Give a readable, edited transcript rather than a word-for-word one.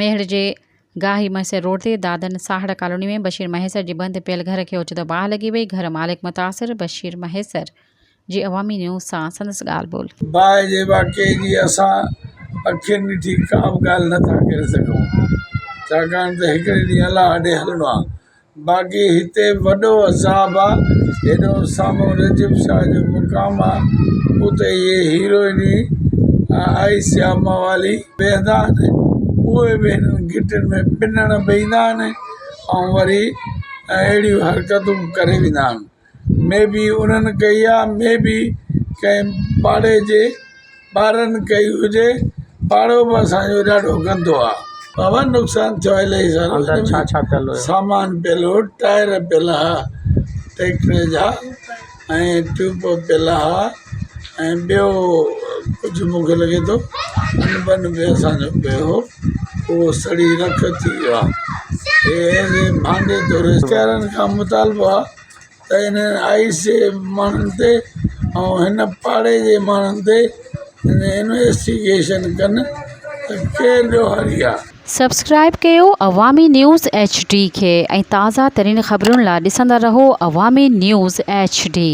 ميهڙ جي گاهي مهيسر روڊ تي دادن ساهڙ ڪالوني ۾ بشير مهيسر جي بند پيل گهر کي اوچتو باهه لڳي وئي، گهر مالڪ متاثر بشير مهيسر جي عوامي نيوز سان سندس ڳالهه ٻولهه. باهه جي واقعي جي اسان اکين ڏٺي ڪا به ڳالهه نه ٿا ڪري سگهون ڇاڪاڻ ته هڪڙي ڏينهن الله ڏي هلڻو آهي باقي هتي وڏو عذاب آ هيڏو سامهون رجب شاهه جو مقام آ اتي اهي هيروئني آئس جا موالي ويهندا آهن اهي به هنن گهٽين ۾ پنڻ به ايندا آهن ۽ وري اهڙيون حرڪتون ڪري ويندا آهن. مي بي انهن ڪئي آ مي بي ڪنهن پاڙي جي ٻارن ڪئي هجي پاڙو به اسان جو ڏاڍو گندو آ بابا نقصان ٿيو آهي الاهي سارو اندر ڇا ڇا پيل هيو؟ سامان پيل هو ٽائر پيل ها ٽريڪٽر جا ۽ ٽيوب پيل ها ۽ ٻيو ڪجهه مون کي لڳي ٿو ان بن به اسان جو پيو هو اهو سڙي رک ٿي ويو آهي هي ڀانڊي طور اختيارن کان مطالبو آهي ته انهن آئيس جي ماڻهن تي ۽ هن پاڙي جي ماڻهن تي انويسٽيگيشن ڪن ته ڪير ڏوهاري آهي. سبسڪرائيب ڪيو عوامي نيوز ايڇ ڊي کي ۽ تازه ترين خبرن لا ڏسندا رهو عوامي نيوز ايڇ ڊي.